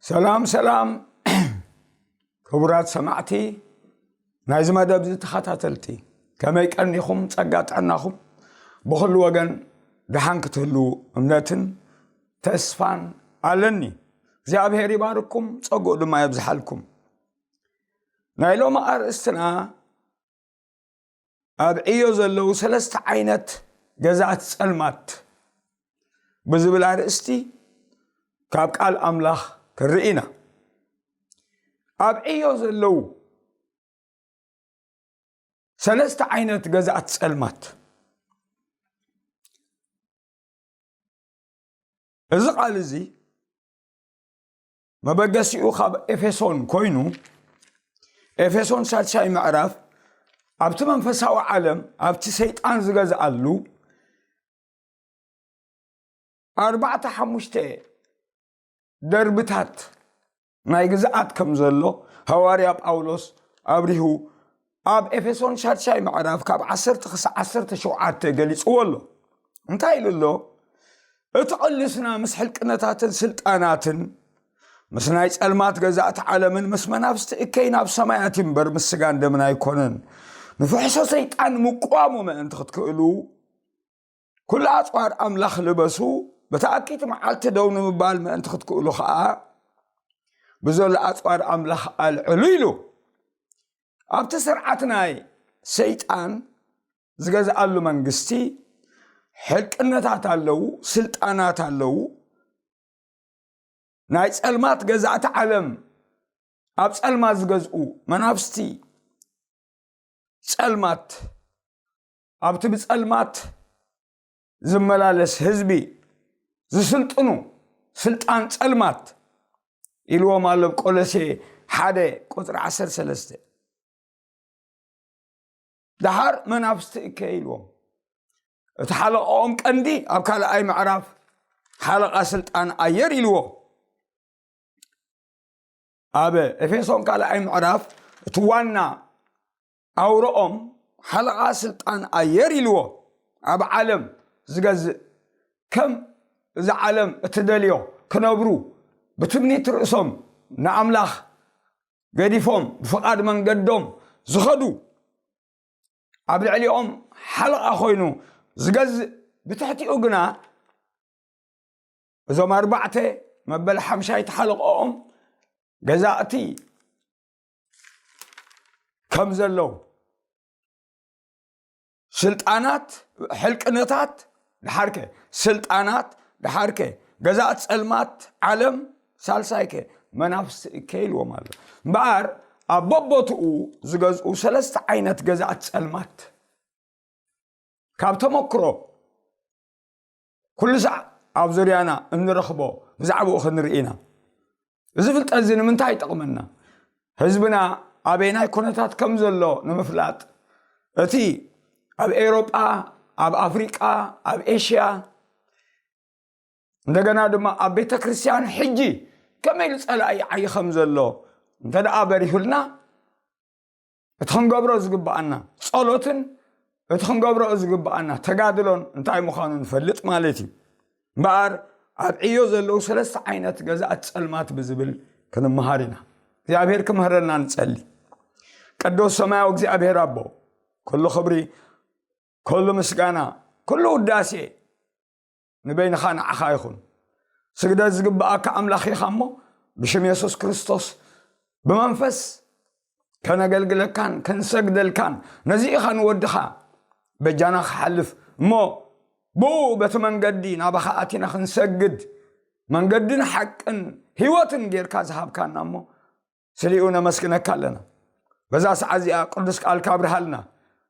ሰላም ሰላም። ክቡራት ሰማዕቲ ናይዚ መደብ እዚ ተኸታተልቲ፣ ከመይ ቀኒኹም? ጸጋ ጥዕናኹም ብኹሉ ወገን ደሓን ክትህሉ እምነትን ተስፋን ኣለኒ። እግዚኣብሔር ይባርኩም፣ ጸጉኡ ድማ የብዝሓልኩም። ናይ ሎሚ ኣርእስትና ኣብ ዕዮ ዘለዉ ሰለስተ ዓይነት ገዛእቲ ጸልማት ብዝብል ኣርእስቲ ካብ ቃል ኣምላኽ ክንርኢ ኢና። ኣብ ዕዮ ዘለዉ ሰለስተ ዓይነት ገዛእቲ ጸልማት። እዚ ቃል እዚ መበገሲኡ ካብ ኤፌሶን ኮይኑ፣ ኤፌሶን ሳልሳይ ምዕራፍ ኣብቲ መንፈሳዊ ዓለም፣ ኣብቲ ሰይጣን ዝገዝኣሉ ኣርባዕተ ሓሙሽተ ደርብታት ናይ ግዝኣት ከም ዘሎ ሃዋርያ ጳውሎስ ኣብሪሁ ኣብ ኤፌሶን ሻድሻይ ምዕራፍ ካብ ዓሰርተ ክሳዕ ዓሰርተ ሸውዓተ ገሊጽዎ ኣሎ። እንታይ ኢሉ ኣሎ? እቲ ቅልስና ምስ ሕልቅነታትን ስልጣናትን፣ ምስ ናይ ጸልማት ገዛእቲ ዓለምን ምስ መናፍስቲ እከይ ናብ ሰማያት እምበር ምስ ስጋን ደምን ኣይኮነን። ንፍሕሶ ሰይጣን ምቋሙ ምእንቲ ክትክእሉ፣ ኩሉ ኣጽዋር ኣምላኽ ልበሱ፣ በታ ኣኪቲ መዓልቲ ደው ንምባል ምእንቲ ክትክእሉ ኸኣ፣ ብዘሎ ኣጽዋር ኣምላኽ ኣልዕሉ ኢሉ። ኣብቲ ስርዓት ናይ ሰይጣን ዝገዝኣሉ መንግስቲ፣ ሕልቅነታት ኣለዉ፣ ስልጣናት ኣለዉ። ናይ ጸልማት ገዛእቲ ዓለም፣ ኣብ ጸልማት ዝገዝኡ መናፍስቲ ጸልማት፣ ኣብቲ ብጸልማት ዝመላለስ ህዝቢ ዝስልጥኑ ስልጣን ጸልማት ኢልዎም ኣሎ፣ ኣብ ቆሎሴ ሓደ ቁጽሪ ዓሰርተ ሰለስተ። ደሓር መናፍስቲ እከ ኢልዎም። እቲ ሓለቓኦም ቀንዲ ኣብ ካልኣይ ምዕራፍ ሓለቓ ስልጣን ኣየር ኢልዎ። ኣብ ኤፌሶን ካልኣይ ምዕራፍ እቲ ዋና ኣውሮኦም ሓለቓ ስልጣን ኣየር ኢልዎ። ኣብ ዓለም ዝገዝእ፣ ከም እዛ ዓለም እትደልዮ ክነብሩ፣ ብትምኒት ርእሶም ንኣምላኽ ገዲፎም ብፍቓድ መንገዶም ዝኸዱ፣ ኣብ ልዕሊኦም ሓለቓ ኮይኑ ዝገዝእ፣ ብትሕቲኡ ግና እዞም ኣርባዕተ መበል ሓምሻይቲ ሓለቓኦም ገዛእቲ ከም ዘለዉ፣ ስልጣናት፣ ሕልቅነታት፣ ደሓርከ ስልጣናት፣ ደሓርከ ገዛእቲ ጸልማት ዓለም፣ ሳልሳይከ መናፍስቲ እከ ኢልዎም ኣሎ። እምበኣር ኣብ በቦትኡ ዝገዝኡ ሰለስተ ዓይነት ገዛእቲ ጸልማት ካብ ተመክሮ ኩሉ ሳዕ ኣብ ዙርያና እንረኽቦ ብዛዕባኡ ክንርኢ ኢና። እዚ ፍልጠት እዚ ንምንታይ ይጠቕመና? ህዝብና ኣበየናይ ኩነታት ከም ዘሎ ንምፍላጥ፣ እቲ ኣብ ኤውሮጳ፣ ኣብ ኣፍሪቃ፣ ኣብ ኤሽያ፣ እንደገና ድማ ኣብ ቤተ ክርስቲያን ሕጂ ከመይ ኢሉ ጸላኢ ይዓዪ ከም ዘሎ እንተ ደኣ በሪሁልና፣ እቲ ክንገብሮ ዝግብኣና ጸሎትን እቲ ክንገብሮ ዝግብኣና ተጋድሎን እንታይ ምዃኑ ንፈልጥ ማለት እዩ። እምበኣር ኣብ ዕዮ ዘለዉ ሰለስተ ዓይነት ገዛእቲ ጸልማት ብዝብል ክንመሃር ኢና። እግዚኣብሔር ክምህረና ንጸሊ። ቅዱስ ሰማያዊ እግዚኣብሔር ኣቦ፣ ኩሉ ክብሪ፣ ኩሉ ምስጋና፣ ኩሉ ውዳሴ ንበይንኻ ንዓኻ ይኹን። ስግደት ዝግብኣካ ኣምላኽ ኢኻ እሞ፣ ብሽም የሱስ ክርስቶስ ብመንፈስ ከነገልግለካን ክንሰግደልካን፣ ነዚ ኢኻ ንወድኻ በጃና ክሓልፍ እሞ፣ ብኡ በቲ መንገዲ ናባኻ ኣቲና ክንሰግድ፣ መንገድን ሓቅን ህይወትን ጌርካ ዝሃብካና እሞ፣ ስሊኡ ነመስግነካ ኣለና። በዛ ሰዓት እዚኣ ቅዱስ ቃልካ ኣብርሃልና።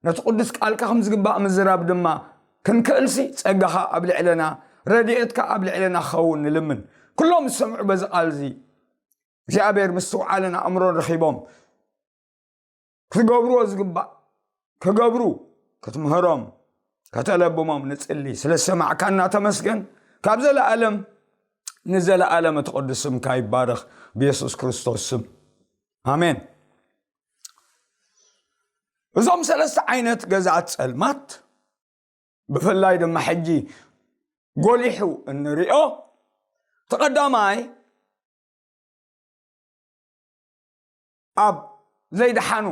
ነቲ ቅዱስ ቃልካ ከም ዝግባእ ምዝራብ ድማ ክንክእልሲ ጸጋኻ ኣብ ልዕለና፣ ረድኤትካ ኣብ ልዕለና ክኸውን ንልምን። ኩሎም ዝሰምዑ በዚ ቃል እዚ እግዚኣብሔር ምስትውዓልን ኣእምሮን ረኺቦም ክትገብርዎ ዝግባእ ክገብሩ ክትምህሮም ከተለብሞም ንጽሊ። ስለ ዝሰማዕካና ተመስገን። ካብ ዘለኣለም ንዘለኣለም እቲ ቅዱስ ስምካ ይባረኽ፣ ብየሱስ ክርስቶስ ስም ኣሜን። እዞም ሰለስተ ዓይነት ገዛእቲ ጸልማት ብፍላይ ድማ ሕጂ ጎሊሑ እንሪኦ፣ እቲ ቀዳማይ ኣብ ዘይደሓኑ፣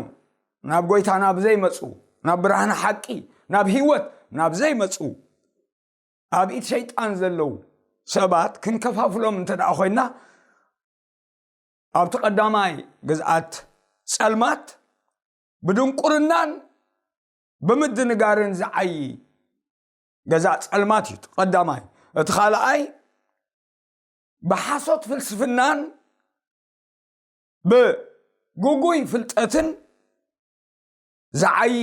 ናብ ጎይታ ናብ ዘይመጹ፣ ናብ ብርሃን ሓቂ፣ ናብ ህይወት ናብ ዘይመጹ፣ ኣብ ኢድ ሸይጣን ዘለዉ ሰባት ክንከፋፍሎም እንተ ደኣ ኮይና፣ ኣብቲ ቀዳማይ ግዝኣት ጸልማት ብድንቁርናን ብምድንጋርን ዝዓዪ ገዛ ጸልማት እዩ። እቲ ቀዳማይ። እቲ ካልኣይ ብሓሶት ፍልስፍናን ብግጉይ ፍልጠትን ዝዓዪ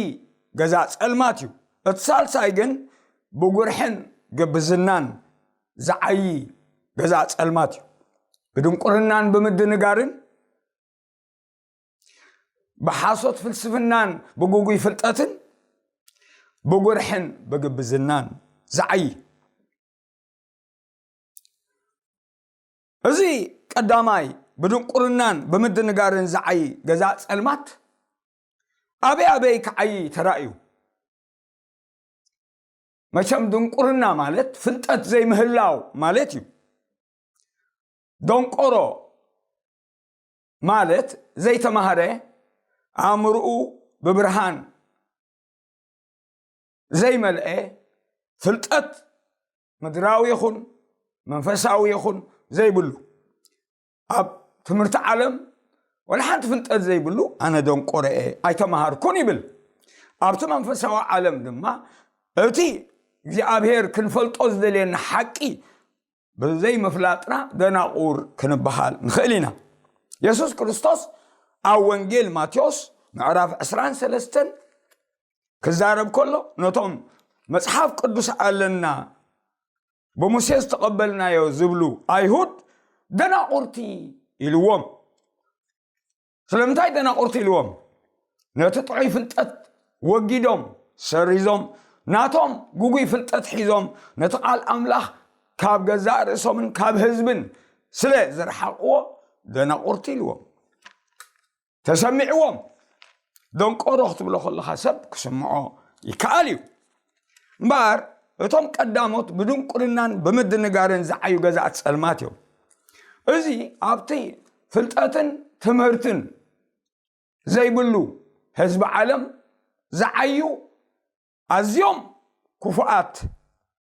ገዛ ጸልማት እዩ። እቲ ሳልሳይ ግን ብጉርሕን ግብዝናን ዝዓዪ ገዛ ጸልማት እዩ። ብድንቁርናን ብምድንጋርን ብሓሶት ፍልስፍናን ብግጉይ ፍልጠትን ብጉርሕን ብግብዝናን ዝዓዪ። እዚ ቀዳማይ ብድንቁርናን ብምድንጋርን ዝዓዪ ገዛ ጸልማት ኣበይ ኣበይ ክዓዪ ተራእዩ? መቸም ድንቁርና ማለት ፍልጠት ዘይምህላው ማለት እዩ። ደንቆሮ ማለት ዘይተማህረ፣ ኣእምርኡ ብብርሃን ዘይመልአ፣ ፍልጠት ምድራዊ ይኹን መንፈሳዊ ይኹን ዘይብሉ፣ ኣብ ትምህርቲ ዓለም ወላ ሓንቲ ፍልጠት ዘይብሉ፣ ኣነ ደንቆሮ እየ ኣይተማሃርኩን ይብል። ኣብቲ መንፈሳዊ ዓለም ድማ እቲ እግዚኣብሔር ክንፈልጦ ዝደልየና ሓቂ ብዘይምፍላጥና ደናቑር ክንበሃል ንኽእል ኢና። የሱስ ክርስቶስ ኣብ ወንጌል ማቴዎስ ምዕራፍ ዕስራን ሰለስተን ክዛረብ ከሎ፣ ነቶም መጽሓፍ ቅዱስ ኣለና፣ ብሙሴ ዝተቐበልናዮ ዝብሉ ኣይሁድ ደናቑርቲ ኢልዎም። ስለምንታይ ደናቑርቲ ኢልዎም? ነቲ ጥዑይ ፍልጠት ወጊዶም ሰሪዞም፣ ናቶም ግጉይ ፍልጠት ሒዞም፣ ነቲ ቃል ኣምላኽ ካብ ገዛእ ርእሶምን ካብ ህዝብን ስለ ዘርሓቕዎ ደናቑርቲ ኢልዎም። ተሰሚዕዎም። ደንቆሮ ክትብሎ ከለኻ ሰብ ክስምዖ ይከኣል እዩ። እምበኣር እቶም ቀዳሞት ብድንቁርናን ብምድንጋርን ዝዓዩ ገዛእቲ ጸልማት እዮም። እዚ ኣብቲ ፍልጠትን ትምህርትን ዘይብሉ ህዝቢ ዓለም ዝዓዩ ኣዝዮም ክፉኣት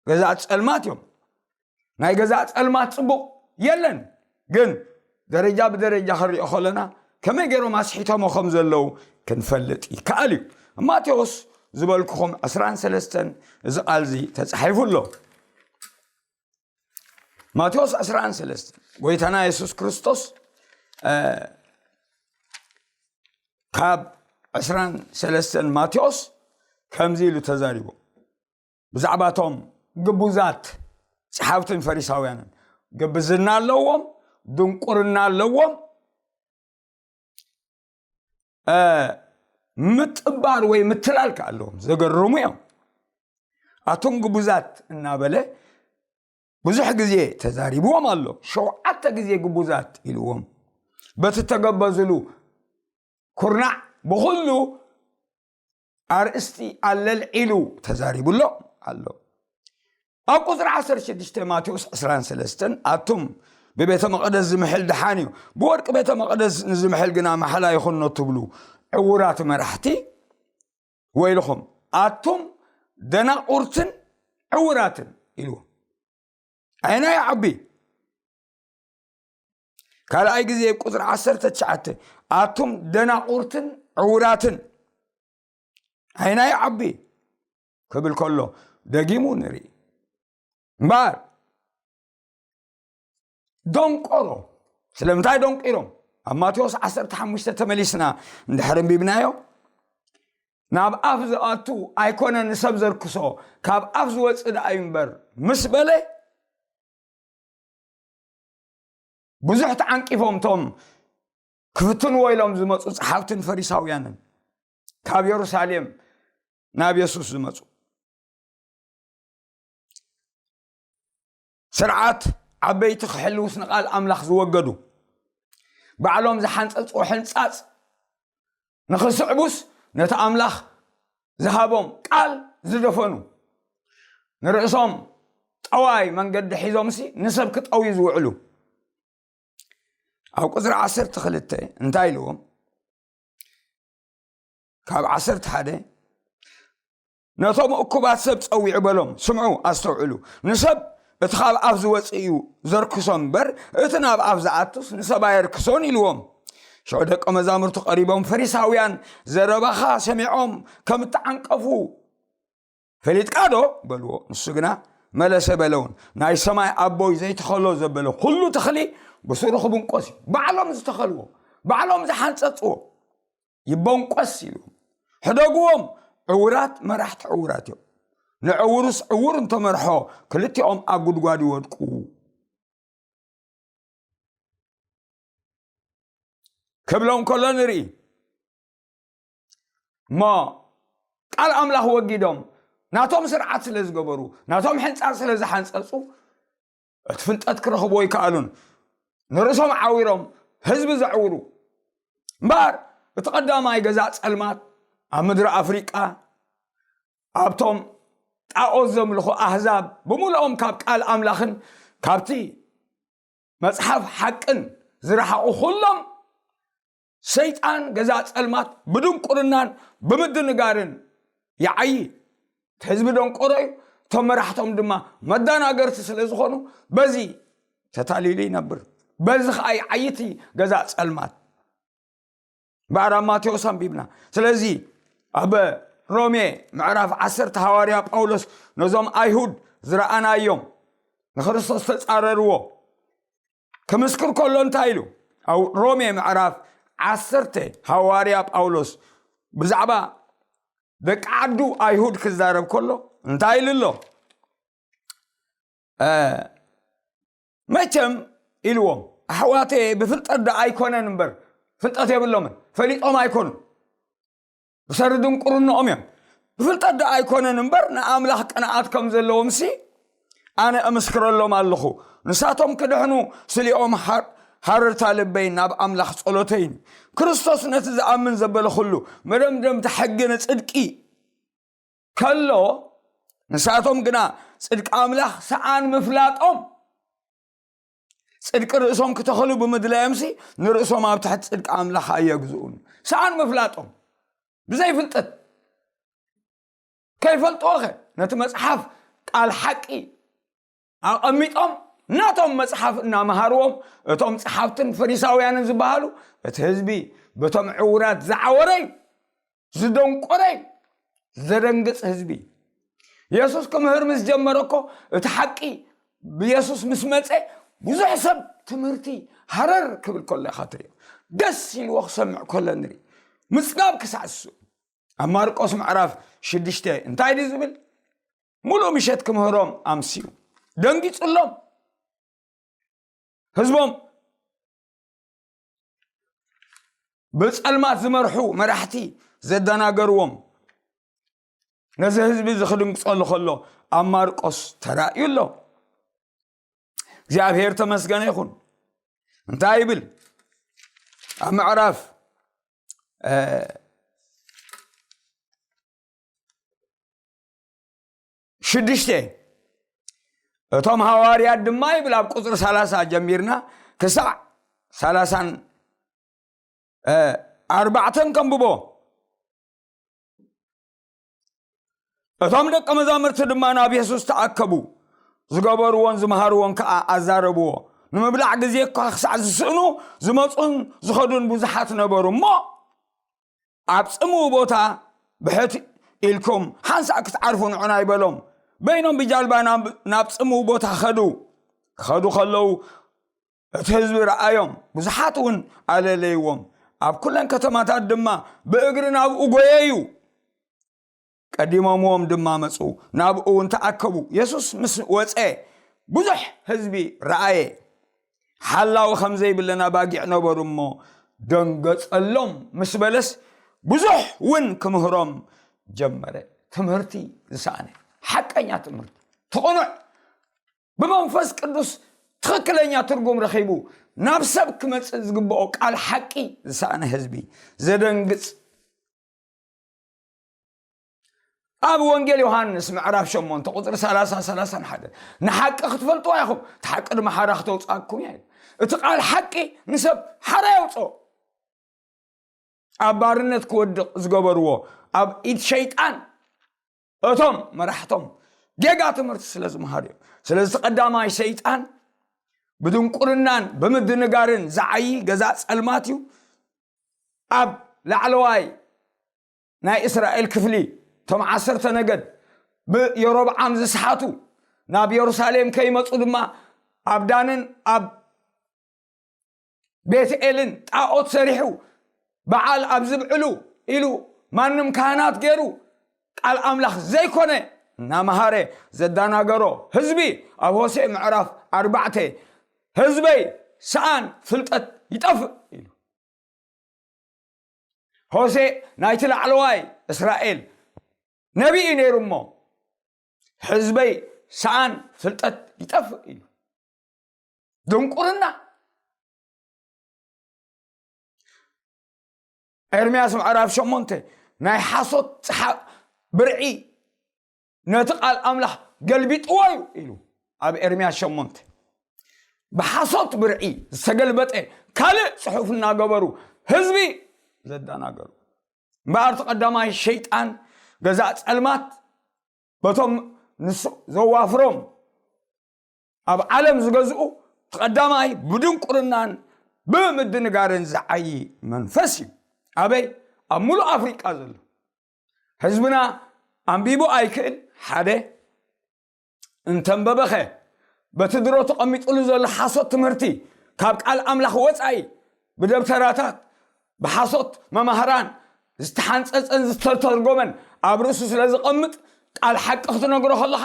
ገዛእቲ ጸልማት እዮም። ናይ ገዛእ ጸልማት ጽቡቕ የለን፣ ግን ደረጃ ብደረጃ ክንሪኦ ከለና ከመይ ገይሮም ኣስሒቶሞ ከም ዘለዉ ክንፈልጥ ይከኣል እዩ። ማቴዎስ ዝበልኩኹም ዕስራን ሰለስተን እዚ ቃል እዚ ተጻሒፉ ኣሎ። ማቴዎስ ዕስራን ሰለስተን ጎይታና የሱስ ክርስቶስ፣ እ፣ ካብ ዕስራን ሰለስተን ማቴዎስ ከምዚ ኢሉ ተዛሪቡ። ብዛዕባቶም ግቡዛት ጸሓፍትን ፈሪሳውያንን ግብዝና ኣለዎም፣ ድንቁርና ኣለዎም፣ እ፣ ምጥባር ወይ ምትላል ከኣ ኣለዎም። ዘገርሙ እዮም። ኣቶም ግቡዛት እናበለ ብዙሕ ግዜ ተዛሪብዎም ኣሎ። ሸውዓተ ግዜ ግቡዛት ኢልዎም። በቲ ተገበዝሉ ኩርናዕ ብኹሉ ኣርእስቲ ኣለልዒሉ ተዛሪቡሎ ኣሎ። ኣብ ቁጽሪ ዓሰርተ ሽዱሽተ ማቴዎስ ዕስራን ሰለስተን ኣቱም ብቤተ መቕደስ ዝምሕል ደሓን እዩ፣ ብወርቂ ቤተ መቐደስ ንዝምሕል ግና ማሕላ ይኹኖ ትብሉ ዕዉራት መራሕቲ ወይልኹም፣ ኣቱም ደናቑርትን ዕዉራትን ኢልዎም። ኣየናይ ዓቢ? ካልኣይ ግዜ ቁጽሪ ዓሰርተ ትሽዓተ ኣቱም ደናቑርትን ዕዉራትን ኣየናይ ዓቢ ክብል ከሎ ደጊሙ ንርኢ። እምበኣር ደንቆሮ ስለምንታይ ደንቂሮም? ኣብ ማቴዎስ ዓሰርተ ሓሙሽተ ተመሊስና እንድሕር ኣንቢብናዮ፣ ናብ ኣፍ ዝኣቱ ኣይኮነ ንሰብ ዘርክሶ፣ ካብ ኣፍ ዝወጽእ ደኣ እዩ እምበር ምስ በለ፣ ብዙሕ ተዓንቂፎም እቶም ክፍትንዎ ኢሎም ዝመጹ ጸሓፍትን ፈሪሳውያንን ካብ የሩሳሌም ናብ የሱስ ዝመጹ። ስርዓት ዓበይቲ ክሕልዉስ ንቓል ኣምላኽ ዝወገዱ፣ ባዕሎም ዝሓንጸጽዎ ሕንጻጽ ንኽስዕቡስ ነቲ ኣምላኽ ዝሃቦም ቃል ዝደፈኑ፣ ንርእሶም ጠዋይ መንገዲ ሒዞምሲ ንሰብ ክጠውዩ ዝውዕሉ። ኣብ ቁጽሪ ዓሰርተ ክልተ እንታይ ኢልዎም? ካብ ዓሰርተ ሓደ፣ ነቶም እኩባት ሰብ ጸዊዑ በሎም፣ ስምዑ፣ ኣስተውዕሉ። ንሰብ እቲ ካብ ኣፍ ዝወጽእ እዩ ዘርክሶ እምበር፣ እቲ ናብ ኣፍ ዝኣቱስ ንሰብ ኣየርክሶን ኢልዎም። ሽዑ ደቀ መዛሙርቱ ቀሪቦም፣ ፈሪሳውያን ዘረባኻ ሰሚዖም ከም እተዓንቀፉ ፈሊጥካ ዶ? በልዎ። ንሱ ግና መለሰ በለውን፣ ናይ ሰማይ ኣቦይ ዘይተኸሎ ዘበለ ኩሉ ተኽሊ ብሱሩ ክብንቆስ እዩ። ባዕሎም ዝተኸልዎ፣ ባዕሎም ዝሓንጸጽዎ ይበንቆስ ኢሉ። ሕደግዎም፣ ዕውራት መራሕቲ ዕውራት እዮም። ንዕውሩስ ዕውር እንተመርሖ ክልቲኦም ኣብ ጉድጓድ ይወድቁ። ክብሎም ከሎ ንርኢ። እሞ ቃል ኣምላኽ ወጊዶም ናቶም ስርዓት ስለ ዝገበሩ፣ ናቶም ሕንጻ ስለ ዝሓንጸጹ፣ እቲ ፍልጠት ክረኽቡ ኣይከኣሉን። ንርእሶም ዓዊሮም ህዝቢ ዘዕውሩ። እምበኣር እቲ ቀዳማይ ገዛእ ጸልማት ኣብ ምድሪ ኣፍሪቃ፣ ኣብቶም ጣኦት ዘምልኹ ኣህዛብ ብምሉኦም ካብ ቃል ኣምላኽን ካብቲ መጽሓፍ ሓቅን ዝረሓቑ ኩሎም፣ ሰይጣን ገዛእ ጸልማት ብድንቁርናን ብምድንጋርን ይዓዪ። እቲ ህዝቢ ደንቆሮ እዩ፣ እቶም መራሕቶም ድማ መዳናገርቲ ስለ ዝኾኑ በዚ ተታሊሉ ይነብር። በዚ ኸኣ ይዓዪ እቲ ገዛእ ጸልማት። እምበኣር ኣብ ማቴዎስ ኣንቢብና። ስለዚ ኣብ ሮሜ ምዕራፍ ዓሰርተ ሃዋርያ ጳውሎስ ነዞም ኣይሁድ ዝረኣናዮም ንክርስቶስ ተጻረርዎ ክምስክር ከሎ እንታይ ኢሉ? ኣብ ሮሜ ምዕራፍ ዓሰርተ ሃዋርያ ጳውሎስ ብዛዕባ ደቂ ዓዱ ኣይሁድ ክዛረብ ከሎ እንታይ ኢሉ ኣሎ? እ፣ መቸም ኢልዎም፣ ኣሕዋተየ ብፍልጠት ደኣ ኣይኮነን እምበር፣ ፍልጠት የብሎምን፣ ፈሊጦም ኣይኮኑን፣ ብሰሪ ድንቁርንኦም እዮም። ብፍልጠት ደኣ ኣይኮነን እምበር፣ ንኣምላኽ ቅንኣት ከም ዘለዎም ሲ ኣነ እምስክረሎም ኣለኹ። ንሳቶም ክድሕኑ ስሊኦም ሃር-፣ ሃረርታ ልበይን ናብ ኣምላኽ ጸሎተይን። ክርስቶስ ነቲ ዝኣምን ዘበለ ኩሉ መደምደምቲ ሕጊ ንጽድቂ ከሎ፣ ንሳቶም ግና ጽድቂ ኣምላኽ ሰኣን ምፍላጦም፣ ጽድቂ ርእሶም ክተኽሉ ብምድላዮምሲ፣ ንርእሶም ኣብ ትሕቲ ጽድቂ ኣምላኽ ኣየግዝኡን። ሰኣን ምፍላጦም፣ ብዘይ ፍልጠት፣ ከይፈልጥዎ ኸ ነቲ መጽሓፍ ቃል ሓቂ ኣቐሚጦም፣ ናቶም መጽሓፍ እናመሃርዎም፣ እቶም ጸሓፍትን ፈሪሳውያንን ዝበሃሉ፣ እቲ ህዝቢ በቶም ዕውራት ዝዓወረ እዩ፣ ዝደንቆረ እዩ፣ ዘደንግጽ ህዝቢ። የሱስ ክምህር ምስ ጀመረ እኮ፣ እቲ ሓቂ ብየሱስ ምስ መጸ፣ ብዙሕ ሰብ ትምህርቲ ሃረር ክብል ከሎ ኢኻ ትርእዮ። ደስ ኢልዎ ክሰምዕ ከሎ ንርኢ። ምጽጋብ ክሳዕ ዝስኡ። ኣብ ማርቆስ ምዕራፍ ሽዱሽተ እንታይ ድዩ ዝብል? ሙሉእ ምሸት ክምህሮም ኣምስዩ። ደንጊጹሎም። ህዝቦም ብጸልማት ዝመርሑ መራሕቲ ዘደናገርዎም፣ ነዚ ህዝቢ እዚ ክድንግጸሉ ከሎ ኣብ ማርቆስ ተራእዩ ኣሎ። እግዚኣብሔር ተመስገነ ይኹን። እንታይ ይብል? ኣብ ምዕራፍ፣ እ፣ ሽዱሽተ፣ እቶም ሃዋርያት ድማ ይብል፣ ኣብ ቁጽሪ ሰላሳ ጀሚርና ክሳዕ ሰላሳን፣ እ፣ ኣርባዕተን ከንብቦ። እቶም ደቀ መዛሙርቲ ድማ ናብ የሱስ ተኣከቡ፣ ዝገበርዎን ዝመሃርዎን ከኣ ኣዛረብዎ። ንምብላዕ ግዜ እኳ ክሳዕ ዝስእኑ ዝመጹን ዝኸዱን ብዙሓት ነበሩ እሞ፣ ኣብ ጽምው ቦታ ብሕት ኢልኩም ሓንሳእ ክትዓርፉ ንዑና ይበሎም። በይኖም ብጃልባ ናብ፣ ናብ ጽምው ቦታ ኸዱ። ክኸዱ ከለዉ እቲ ህዝቢ ረኣዮም፣ ብዙሓት እውን ኣለለይዎም። ኣብ ኩለን ከተማታት ድማ ብእግሪ ናብኡ ጐየዩ። ቀዲሞምዎም ድማ መጹ፣ ናብኡ እውን ተኣከቡ። የሱስ ምስ ወጸ ብዙሕ ህዝቢ ረኣየ። ሓላዊ ከም ዘይብለን ኣባጊዕ ነበሩ እሞ ደንገጸሎም። ምስ በለስ ብዙሕ እውን ክምህሮም ጀመረ። ትምህርቲ ዝሰኣነ፣ ሓቀኛ ትምህርቲ፣ ትቕኑዕ፣ ብመንፈስ ቅዱስ ትኽክለኛ ትርጉም ረኺቡ ናብ ሰብ ክመጽእ ዝግብኦ ቃል ሓቂ ዝሰኣነ ህዝቢ፣ ዘደንግጽ። ኣብ ወንጌል ዮሃንስ ምዕራፍ ሸሞንተ ቁጽሪ ሰላሳ፣ ሰላሳን ሓደ፣ "ንሓቂ ክትፈልጥዋ ኢኹም፣ እቲ ሓቂ ድማ ሓራ ክተውጽኣኩም እያ" ይብል። እቲ ቃል ሓቂ ንሰብ ሓራ የውጽኦ። ኣብ ባርነት ክወድቕ ዝገበርዎ ኣብ ኢድ ሸይጣን፣ እቶም መራሕቶም ጌጋ ትምህርቲ ስለ ዝመሃሩ እዮም። ስለዚ ቀዳማይ ሰይጣን ብድንቁርናን ብምድንጋርን ዝዓዪ ገዛእ ጸልማት እዩ። ኣብ ላዕለዋይ ናይ እስራኤል ክፍሊ፣ እቶም ዓሰርተ ነገድ ብየሮብዓም ዝስሓቱ፣ ናብ የሩሳሌም ከይመጹ ድማ ኣብ ዳንን ኣብ ቤትኤልን ጣዖት ሰሪሑ፣ በዓል ኣብ ዝብዕሉ ኢሉ፣ ማንም ካህናት ገይሩ፣ ቃል ኣምላኽ ዘይኮነ እናመሃረ ዘዳናገሮ ህዝቢ፣ ኣብ ሆሴዕ ምዕራፍ ኣርባዕተ፣ ህዝበይ ሰኣን ፍልጠት ይጠፍእ ኢሉ። ሆሴዕ ናይቲ ላዕለዋይ እስራኤል ነቢይ እዩ ነይሩ እሞ፣ ህዝበይ ሰኣን ፍልጠት ይጠፍእ ኢሉ። ድንቁርና። ኤርምያስ ምዕራፍ ሸሞንተ፣ ናይ ሓሶት ጸሓ-፣ ብርዒ ነቲ ቃል ኣምላኽ ገልቢጥዎ እዩ ኢሉ። ኣብ ኤርምያስ ሸሞንተ፣ ብሓሶት ብርዒ ዝተገልበጠ ካልእ ጽሑፍ እናገበሩ ህዝቢ ዘደናገሩ። እምበኣር እቲ ቀዳማይ ሸይጣን፣ ገዛእ ጸልማት፣ በቶም ንሱ ዘዋፍሮም ኣብ ዓለም ዝገዝኡ፣ እቲ ቀዳማይ ብድንቁርናን ብምድንጋርን ዝዓዪ መንፈስ እዩ። ኣበይ? ኣብ ሙሉእ ኣፍሪቃ ዘሎ ህዝብና ኣንቢቡ ኣይክእል፣ ሓደ፣ እንተንበበኸ፣ በቲ ድሮ ተቐሚጡሉ ዘሎ ሓሶት ትምህርቲ፣ ካብ ቃል ኣምላኽ ወጻኢ፣ ብደብተራታት፣ ብሓሶት መማህራን ዝተሓንጸጸን ዝተተርጎመን ኣብ ርእሱ ስለ ዝቐምጥ፣ ቃል ሓቂ ክትነግሮ ከለኻ፣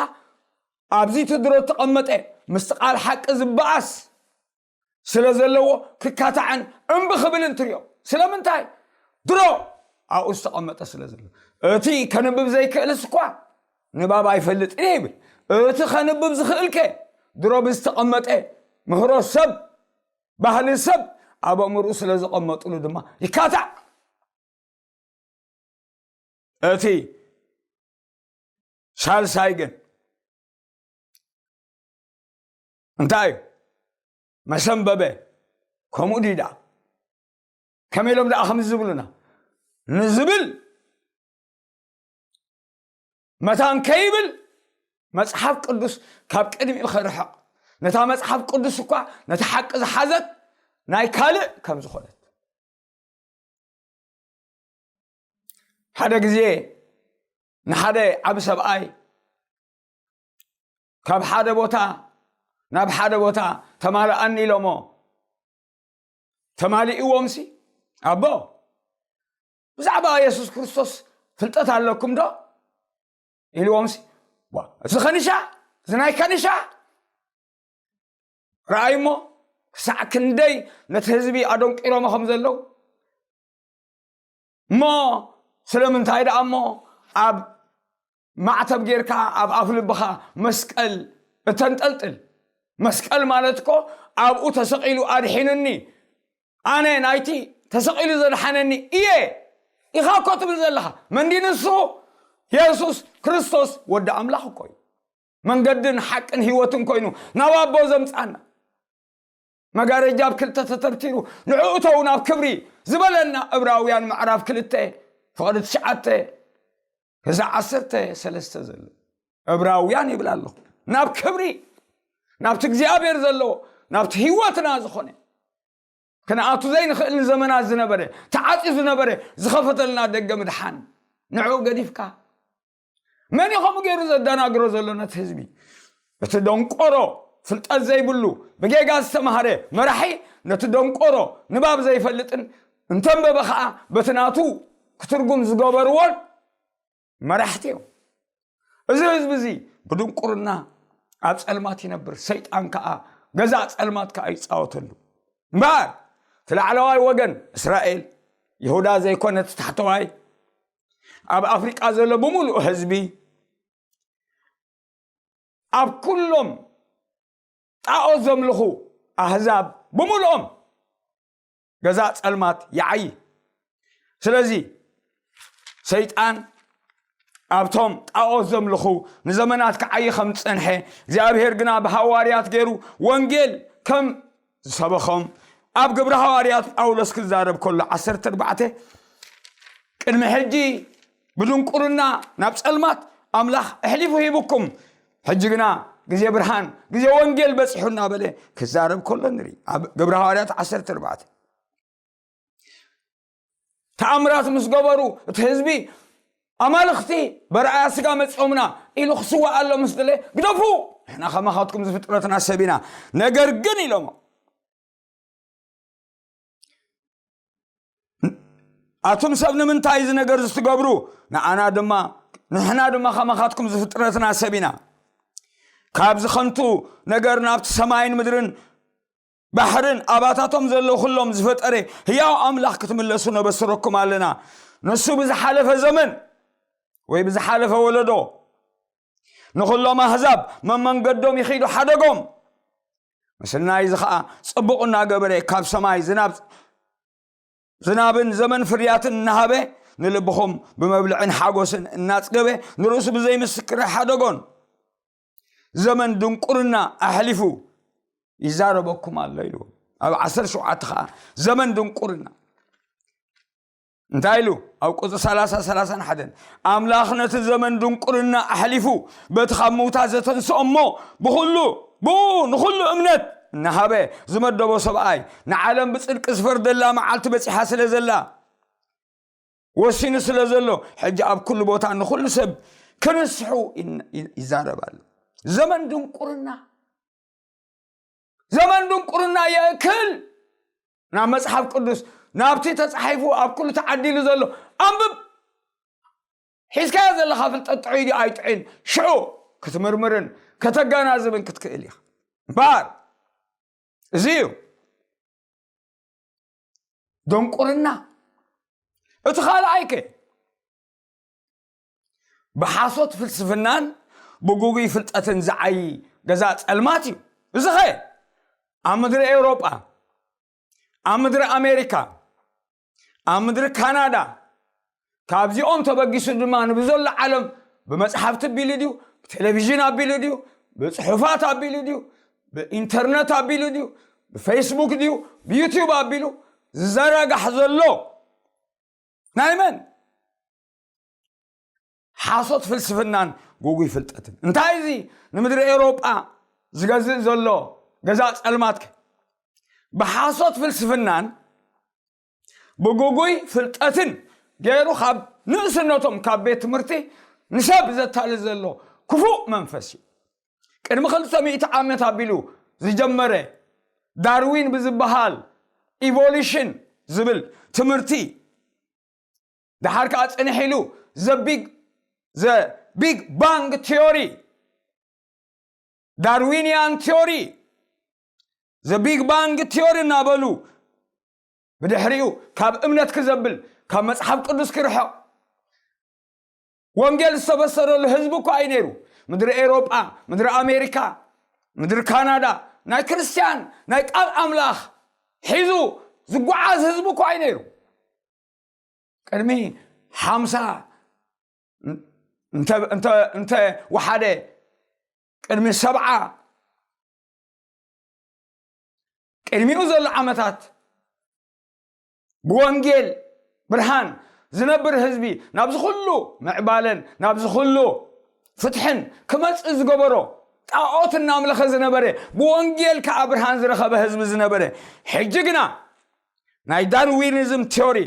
ኣብዚ እቲ ድሮ እተቐመጠ ምስቲ ቃል ሓቂ ዝበኣስ ስለ ዘለዎ፣ ክካታዕን እምቢ ክብልን ትሪኦ። ስለምንታይ? ድሮ ኣብኡ ዝተቐመጠ ስለ ዘሎ። እቲ ከንብብ ዘይክእልስ እኳ ንባብ ኣይፈልጥን እየ ይብል። እቲ ከንብብ ዝኽእልከ ድሮ ብዝተቐመጠ ምህሮ ሰብ፣ ባህሊ ሰብ ኣብ ኣእምርኡ ስለ ዘቐመጥሉ ድማ ይካታዕ። እቲ ሳልሳይ ግን እንታይ እዩ? መሰንበበ። ከምኡ ድዩ ደኣ? ከመይ ኢሎም ደኣ ከምዚ ዝብሉና? ንዝብል መታን ከይብል መጽሓፍ ቅዱስ ካብ ቅድሚኡ ክርሕቕ፣ ነታ መጽሓፍ ቅዱስ እኳ ነቲ ሓቂ ዝሓዘት ናይ ካልእ ከም ዝኾነት። ሓደ ግዜ ንሓደ ዓቢ ሰብኣይ ካብ ሓደ ቦታ ናብ ሓደ ቦታ ተማልኣኒ ኢሎሞ፣ ተማሊእዎምሲ፣ "ኣቦ፣ ብዛዕባ የሱስ ክርስቶስ ፍልጠት ኣለኩም ዶ?" ኢልዎምሲ፣ "ዋ፣ እዚ ከንሻ፣ እዚ ናይ ከንሻ?" ረኣይሞ፣ ክሳዕ ክንደይ ነቲ ህዝቢ ኣደንቂሮሞ ከም ዘለዉ። እሞ ስለምንታይ ደኣ እሞ ኣብ ማዕተብ ጌርካ ኣብ ኣፍ ልብኻ መስቀል እተንጠልጥል? መስቀል ማለት እኮ ኣብኡ ተሰቒሉ ኣድሒኑኒ፣ ኣነ ናይቲ ተሰቒሉ ዘድሓነኒ እየ ኢኻ እኮ ትብል ዘለኻ። መን ድዩ ንሱ? የሱስ ክርስቶስ ወዲ ኣምላኽ እኮ እዩ። መንገድን ሓቅን ህይወትን ኮይኑ ናብ ኣቦ ዘምጻና። መጋረጃ ኣብ ክልተ ተተርቲሩ፣ "ንዕኡ እተው ናብ ክብሪ" ዝበለና ዕብራውያን ምዕራፍ ክልተ ፍቕዲ ትሽዓተ ክሳዕ ዓሰርተ ሰለስተ ዘሎ። ዕብራውያን ይብል ኣለኹ። ናብ ክብሪ፣ ናብቲ እግዚኣብሔር ዘለዎ፣ ናብቲ ህይወትና ዝኾነ፣ ክንኣቱ ዘይንኽእል ንዘመናት ዝነበረ፣ ተዓጽዩ ዝነበረ፣ ዝኸፈተልና ደገ ምድሓን፣ ንዕኡ ገዲፍካ፣ መን እዩ ከምኡ ገይሩ ዘደናግሮ ዘሎ ነቲ ህዝቢ? እቲ ደንቆሮ፣ ፍልጠት ዘይብሉ፣ ብጌጋ ዝተማህረ መራሒ፣ ነቲ ደንቆሮ፣ ንባብ ዘይፈልጥን እንተንበበ ኸኣ በቲ ናቱ ክትርጉም ዝገበርዎን መራሕቲ እዮም። እዚ ህዝቢ እዚ ብድንቁርና ኣብ ጸልማት ይነብር፣ ሰይጣን ከኣ ገዛእ ጸልማት ከኣ ይጻወተሉ። እምበኣር እቲ ላዕለዋይ ወገን እስራኤል፣ ይሁዳ ዘይኮነ እቲ ታሕተዋይ፣ ኣብ ኣፍሪቃ ዘሎ ብምሉእ ህዝቢ፣ ኣብ ኩሎም ጣዖት ዘምልኹ ኣህዛብ ብምሉኦም ገዛ ጸልማት ይዓዪ። ስለዚ ሰይጣን ኣብቶም ጣዖት ዘምልኹ ንዘመናት ክዓዪ ከም ዝጸንሐ፣ እግዚኣብሔር ግና ብሃዋርያት ገይሩ ወንጌል ከም ዝሰበኾም ኣብ ግብሪ ሃዋርያት ጳውሎስ ክዛረብ ከሎ ዓሰርተ ኣርባዕተ፣ ቅድሚ ሕጂ ብድንቁርና ናብ ጸልማት ኣምላኽ ኣሕሊፉ ሂቡኩም፣ ሕጂ ግና ግዜ ብርሃን፣ ግዜ ወንጌል በጺሑ እናበለ ክዛረብ ከሎ ንርኢ። ኣብ ግብረ ሃዋርያት ዓሰርተ ኣርባዕተ ተኣምራት ምስ ገበሩ፣ እቲ ህዝቢ ኣማልኽቲ በርኣያ ስጋ መጺኦምና ኢሉ ክስዋእ ኣሎ ምስ ደለ፣ ግደፉ፣ ንሕና ከማኻትኩም ዝፍጥረትና ሰብ ኢና። ነገር ግን ኢሎሞ፣ ኣቱም ሰብ ንምንታይ እዚ ነገር እዚ ትገብሩ? ንዓና ድማ፣ ንሕና ድማ ከማኻትኩም ዝፍጥረትና ሰብ ኢና። ካብዚ ከንቱ ነገር ናብቲ ሰማይን ምድርን ባሕርን ኣባታቶም ዘለዉ ኩሎም ዝፈጠረ ህያው ኣምላኽ ክትምለሱ ነበስረኩም ኣለና። ንሱ ብዝሓለፈ ዘመን ወይ ብዝሓለፈ ወለዶ ንኹሎም ኣህዛብ መመንገዶም ይኺዱ ሓደጎም። ምስልና እዚ ኸኣ ጽቡቕ እናገበረ ካብ ሰማይ ዝናብ ዝናብን ዘመን ፍርያትን እናሃበ ንልብኹም ብመብልዕን ሓጎስን እናጽገበ ንርእሱ ብዘይምስክር ሓደጎን ዘመን ድንቁርና ኣሕሊፉ ይዛረበኩም ኣሎ ኢሉ። ኣብ ዓሰርተ ሸውዓተ ኸዓ ዘመን ድንቁርና እንታይ ኢሉ? ኣብ ቁጽሪ ሰላሳ፣ ሰላሳን ሓደን ኣምላኽ ነቲ ዘመን ድንቁርና ኣሕሊፉ በቲ ካብ ምውታት ዘተንስኦ እሞ ብኹሉ ብኡ ንኹሉ እምነት እናሃበ ዝመደቦ ሰብኣይ ንዓለም ብጽድቂ ዝፈርደላ መዓልቲ በጺሓ ስለ ዘላ ወሲኑ ስለ ዘሎ ሕጂ ኣብ ኩሉ ቦታ ንኹሉ ሰብ ክንስሑ ይን- ይዛረብ ኣሎ። ዘመን ድንቁርና ዘመን ድንቁርና የእክል። ናብ መጽሓፍ ቅዱስ ናብቲ ተጻሒፉ ኣብ ኩሉ ተዓዲሉ ዘሎ ኣንብብ። ሒዝካዮ ዘለኻ ፍልጠት ጥዑይ ድዩ ኣይጥዑይን ሽዑ ክትምርምርን ከተገናዝብን ክትክእል ኢኻ። እምበኣር እዚ እዩ ድንቁርና። እቲ ካልኣይከ ብሓሶት ፍልስፍናን ብጉጉይ ፍልጠትን ዝዓዪ ገዛ ጸልማት እዩ። እዚኸ ኣብ ምድሪ ኤውሮጳ፣ ኣብ ምድሪ ኣሜሪካ፣ ኣብ ምድሪ ካናዳ፣ ካብዚኦም ተበጊሱ ድማ ንብዘሎ ዓለም ብመጽሓፍቲ ኣቢሉ ድዩ፣ ብቴሌቪዥን ኣቢሉ ድዩ፣ ብጽሑፋት ኣቢሉ ድዩ፣ ብኢንተርነት ኣቢሉ ድዩ፣ ብፌስቡክ ድዩ፣ ብዩቲዩብ ኣቢሉ ዝዘራጋሕ ዘሎ ናይ መን ሓሶት ፍልስፍናን ጉጉይ ፍልጠትን? እንታይ እዚ ንምድሪ ኤውሮጳ ዝገዝእ ዘሎ ገዛ ጸልማትከ? ብሓሶት ፍልስፍናን ብጉጉይ ፍልጠትን ገይሩ ካብ ንእስነቶም ካብ ቤት ትምህርቲ ንሰብ ዘታልል ዘሎ ክፉእ መንፈስ እዩ። ቅድሚ ክልተ ሚእቲ ዓመት ኣቢሉ ዝጀመረ ዳርዊን ብዝበሃል ኢቮሉሽን ዝብል ትምህርቲ ድሓር ከዓ ጽንሕ ኢሉ ዘ ቢግ ዘ ቢግ ባንግ ቲዮሪ ዳርዊንያን ቲዮሪ ዘ ቢግ ባንግ ቲዮሪ እናበሉ ብድሕሪኡ ካብ እምነት ክዘብል ካብ መጽሓፍ ቅዱስ ክርሕቕ ወንጌል ዝተበሰረሉ ህዝቢ እኳ እዩ ነይሩ። ምድሪ ኤውሮጳ፣ ምድሪ ኣሜሪካ፣ ምድሪ ካናዳ ናይ ክርስትያን ናይ ቃል ኣምላኽ ሒዙ ዝጓዓዝ ህዝቢ እኳ እዩ ነይሩ። ቅድሚ ሓምሳ እንተ እንተ እንተ ወሓደ ቅድሚ ሰብዓ ቅድሚኡ ዘሎ ዓመታት ብወንጌል ብርሃን ዝነብር ህዝቢ ናብዚ ኩሉ ምዕባለን ናብዚ ኩሉ ፍትሕን ክመጽእ ዝገበሮ ጣዖት እናምለኸ ዝነበረ ብወንጌል ከዓ ብርሃን ዝረኸበ ህዝቢ ዝነበረ ሕጂ ግና ናይ ዳርዊኒዝም ቲዮሪ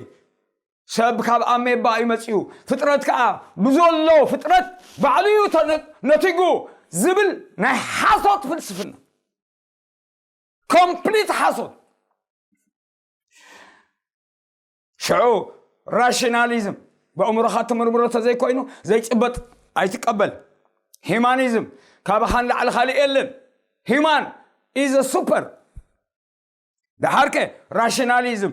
ሰብ ካብ ኣሜባ እዩ መጺኡ ፍጥረት ከዓ ብዘሎ ፍጥረት ባዕሉ እዩ ተነ- ነቲጉ ዝብል ናይ ሓሶት ፍልስፍና ኮምፕሊት ሓሶት ሽዑ ራሽናሊዝም ብኣእምሮኻ ትምርምሮ ተዘይኮይኑ ዘይጭበጥ ኣይትቀበል ሂማኒዝም ካባኻ ንላዕሊ ካልእ የለን ሂማን ኢዘ ሱፐር ደሓርከ ራሽናሊዝም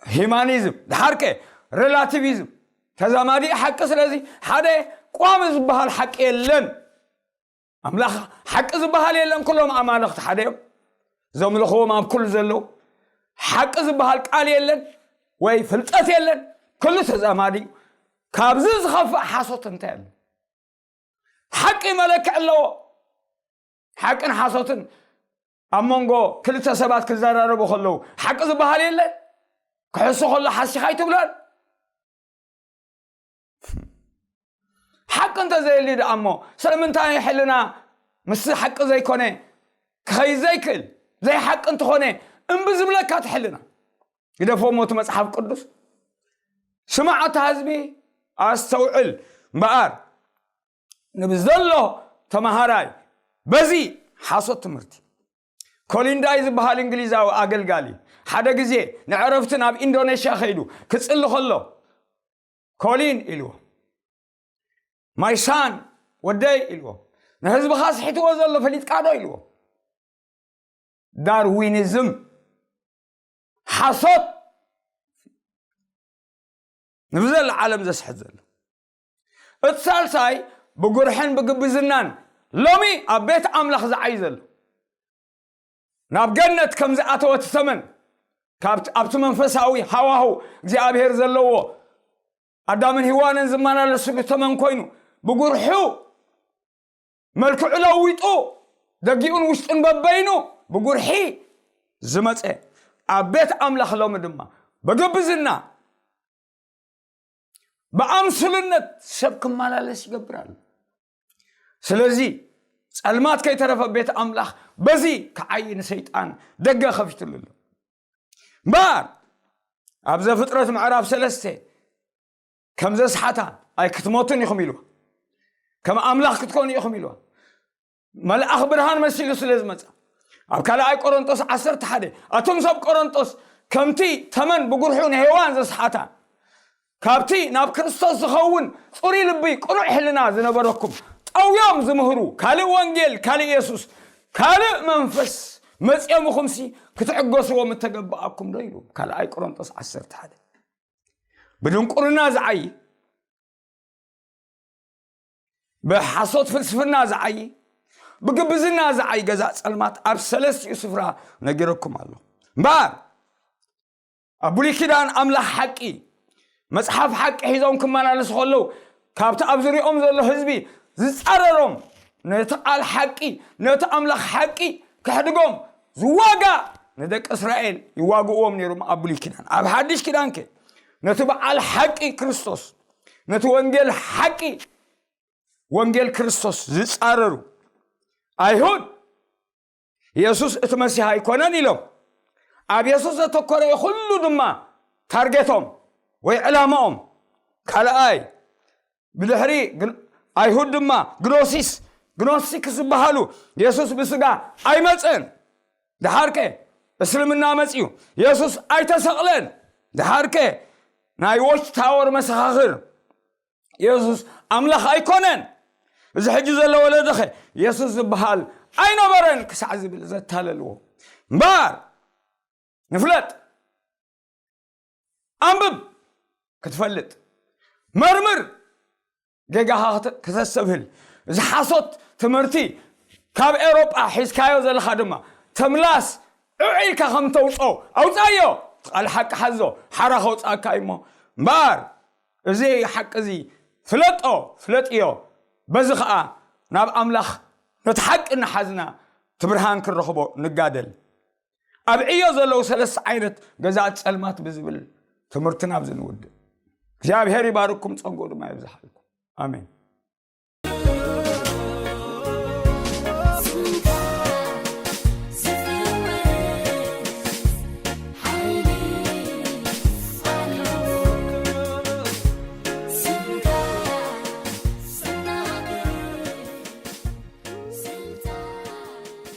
ሂማኒዝም ደሓርከ ሬላቲቪዝም ተዛማዲ ሓቂ ስለዚ ሓደ ቋሚ ዝበሃል ሓቂ የለን ኣምላኽ ሓቂ ዝበሃል የለን ኩሎም ኣማልኽቲ ሓደ እዮም ዘምልኽዎም ኣብ ኩሉ ዘለዉ ሓቂ ዝበሃል ቃል የለን ወይ ፍልጠት የለን ኩሉ ተዛማዲ እዩ ካብዚ ዝኸፍእ ሓሶት እንታይ ኣሎ ሓቂ መለክዕ ኣለዎ ሓቅን ሓሶትን ኣብ መንጎ ክልተ ሰባት ክዘራረቡ ከለዉ ሓቂ ዝበሃል የለ? ክሕሱ ከሎ ሓሲኻ ኣይትብሎን። ሓቂ እንተዘየልዩ ደኣ እሞ ስለምንታይ ሕልና ምስ ሓቂ ዘይኮነ ክኸይድ ዘይክእል? ዘይሓቂ እንተኾነ እምቢ ዝብለካ እቲ ሕልና። ግደፎ እሞ እቲ መጽሓፍ ቅዱስ። ስማዕ ኣታ ህዝቢ፣ ኣስተውዕል እምበኣር ንብዘሎ ተመሃራይ በዚ ሓሶት ትምህርቲ። ኮሊን ዳይ ዝበሃል እንግሊዛዊ ኣገልጋሊ ሓደ ግዜ ንዕረፍቲ ናብ ኢንዶኔሽያ ከይዱ ክጽሊ ከሎ፣ ኮሊን ኢልዎ፣ ማይ ሳን፣ ወደይ ኢልዎ፣ ንህዝብኻ ስሒትዎ ዘሎ ፈሊጥካ ዶ ኢልዎ። ዳርዊኒዝም፣ ሓሶት፣ ንብዘላ ዓለም ዘስሕት ዘሎ። እቲ ሳልሳይ ብጉርሕን ብግብዝናን ሎሚ ኣብ ቤት ኣምላኽ ዝዓይ ዘሎ፣ ናብ ገነት ከም ዝኣተወ እቲ ተመን፣ ካብቲ ኣብቲ መንፈሳዊ ሃዋሁ እግዚኣብሔር ዘለዎ ኣዳምን ሄዋንን ዝመላለስሉ ተመን ኮይኑ፣ ብጉርሑ መልክዑ ለዊጡ፣ ደጊኡን ውሽጡን በበይኑ ብጉርሒ ዝመጸ፣ ኣብ ቤት ኣምላኽ ሎሚ ድማ ብግብዝና ብኣምስሉነት ሰብ ክመላለስ ይገብር ኣሎ። ስለዚ ጸልማት ከይተረፈ ቤት ኣምላኽ በዚ ክዓይ ንሰይጣን ደገ ከፊትሉ ኣሎ። እምበኣር ኣብ ዘፍጥረት ምዕራፍ ሰለስተ ከም ዘስሓታ ኣይክትሞቱን ኢኹም ኢልዋ። ከም ኣምላኽ ክትኮኑ ኢኹም ኢልዋ። መልኣኽ ብርሃን መሲሉ ስለ ዝመጻ፣ ኣብ ካልኣይ ቆሮንጦስ ዓሰርተ ሓደ፣ ኣቱም ሰብ ቆሮንጦስ፣ ከምቲ ተመን ብጉርሑ ንሄዋን ዘስሓታ፣ ካብቲ ናብ ክርስቶስ ዝኸውን ጽሩይ ልቢ ቅኑዕ ሕልና ዝነበረኩም ጠውዮም ዝምህሩ ካልእ ወንጌል፣ ካልእ የሱስ፣ ካልእ መንፈስ መጺኦምኹምሲ ክትዕገስዎም እተገባኣኩም ዶ ኢሉ። ካልኣይ ቆሮንጦስ ዓሰርተ ሓደ። ብድንቁርና ዝዓይ፣ ብሓሶት ፍልስፍና ዝዓይ፣ ብግብዝና ዝዓይ ገዛእ ጸልማት ኣብ ሰለስቲኡ ስፍራ ነጊረኩም ኣሎ። እምበኣር ኣብ ብሉይ ኪዳን ኣምላኽ ሓቂ፣ መጽሓፍ ሓቂ ሒዞም ክመላለሱ ከለዉ፣ ካብቲ ኣብ ዙሪኦም ዘሎ ህዝቢ ዝጻረሮም፣ ነቲ ቃል ሓቂ፣ ነቲ ኣምላኽ ሓቂ ከሕድጎም ዝዋጋእ ንደቂ እስራኤል ይዋግእዎም ነይሮም ኣብ ብሉይ ኪዳን። ኣብ ሓድሽ ኪዳንከ ነቲ በዓል ሓቂ ክርስቶስ፣ ነቲ ወንጌል ሓቂ፣ ወንጌል ክርስቶስ ዝጻረሩ ኣይሁድ፣ የሱስ እቲ መሲህ ኣይኮነን ኢሎም፣ ኣብ የሱስ ዘተኮረ ኩሉ ድማ ታርጌቶም ወይ ዕላማኦም። ካልኣይ፣ ብድሕሪ ግን-፣ ኣይሁድ ድማ ግኖሲስ፣ ግኖስቲክስ ዝበሃሉ፣ የሱስ ብስጋ ኣይመጸን፣ ደሓርከ እስልምና መጺኡ፣ የሱስ ኣይተሰቕለን፣ ደሓርከ ናይ ዎች ታወር መሰኻኽር፣ የሱስ ኣምላኽ ኣይኮነን፣ እዚ ሕጂ ዘሎ ወለዶኸ የሱስ ዝበሃል ኣይነበረን ክሳዕ ዝብል ዘታለልዎ። እምበኣር ንፍለጥ፣ ኣንብብ ክትፈልጥ፣ መርምር ጌጋኻ ክተ-፣ ክተስተብህል። እዚ ሓሶት ትምህርቲ ካብ ኤውሮጳ ሒዝካዮ ዘለኻ ድማ ተምላስ ዑዕ ኢልካ ከም ተውፅኦ ኣውፃዮ። እቲ ቃል ሓቂ ሓዞ ሓራ ከውፅኣካ እዩ እሞ። እምበኣር እዚ ሓቂ እዚ ፍለጦ፣ ፍለጥዮ። በዚ ኸዓ ናብ ኣምላኽ ነቲ ሓቂ እናሓዝና እቲ ብርሃን ክንረኽቦ ንጋደል። ኣብ ዕዮ ዘለዉ ሰለስተ ዓይነት ገዛእቲ ጸልማት ብዝብል ትምህርትና ኣብዚ ንውድእ። እግዚኣብሔር ይባርኩም፣ ጸግኡ ድማ ይብዝሓልኩም። ኣሜን።